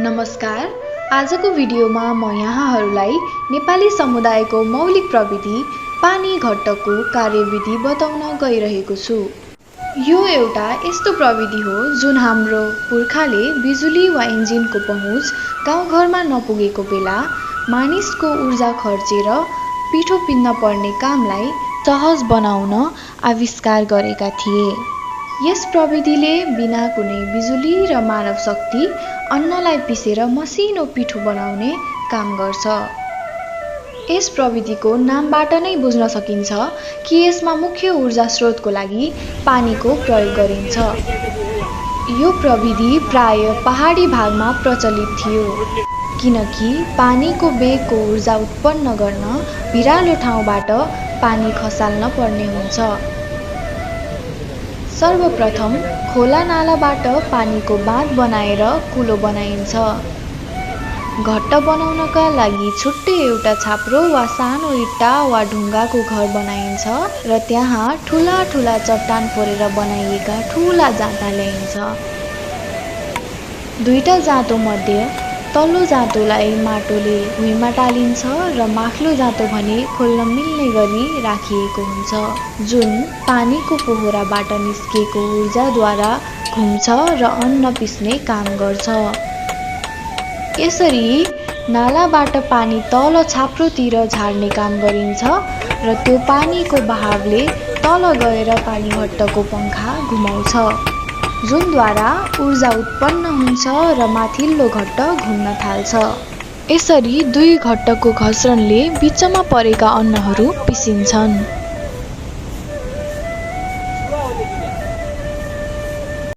नमस्कार। आजको भिडियोमा म यहाँहरूलाई नेपाली समुदायको मौलिक प्रविधि पानी घट्टको कार्यविधि बताउन गइरहेको छु। यो एउटा यस्तो प्रविधि हो जुन हाम्रो पुर्खाले बिजुली वा इन्जिनको पहुँच गाउँघरमा नपुगेको बेला मानिसको ऊर्जा खर्चेर पिठो पिन्न पर्ने कामलाई सहज बनाउन आविष्कार गरेका थिए। यस प्रविधिले बिना कुनै बिजुली र मानव शक्ति अन्नलाई पिसेर मसिनो पिठो बनाउने काम गर्छ। यस प्रविधिको नामबाट नै बुझ्न सकिन्छ कि यसमा मुख्य ऊर्जा स्रोतको लागि पानीको प्रयोग गरिन्छ। यो प्रविधि प्राय पहाडी भागमा प्रचलित थियो किनकि पानीको वेगको ऊर्जा उत्पन्न गर्न भिरालो ठाउँबाट पानी खसाल्न पर्ने हुन्छ। सर्वप्रथम खोला नालाबाट पानीको बाँध बनाएर कुलो बनाइन्छ। घट्ट बनाउनका लागि छुट्टै एउटा छाप्रो वा सानो इट्टा वा ढुङ्गाको घर बनाइन्छ र त्यहाँ ठुला ठुला चट्टान फोरेर बनाइएका ठुला जाँता ल्याइन्छ। दुईटा जाँतो मध्ये तल्लो जाँतोलाई माटोले भुइँमा टालिन्छ र माथिल्लो जाँतो भने खोल्न मिल्ने गरी राखिएको हुन्छ, जुन पानीको पोखराबाट निस्केको ऊर्जाद्वारा घुम्छ र अन्न पिस्ने काम गर्छ। यसरी नालाबाट पानी तल छाप्रोतिर झार्ने काम गरिन्छ र त्यो पानीको बहावले तल गएर पानी घट्टको पङ्खा घुमाउँछ, जुनद्वारा ऊर्जा उत्पन्न हुन्छ र माथिल्लो घट्ट घुम्न थाल्छ। यसरी दुई घट्टको घर्षणले बीचमा परेका अन्नहरू पिसिन्छन्।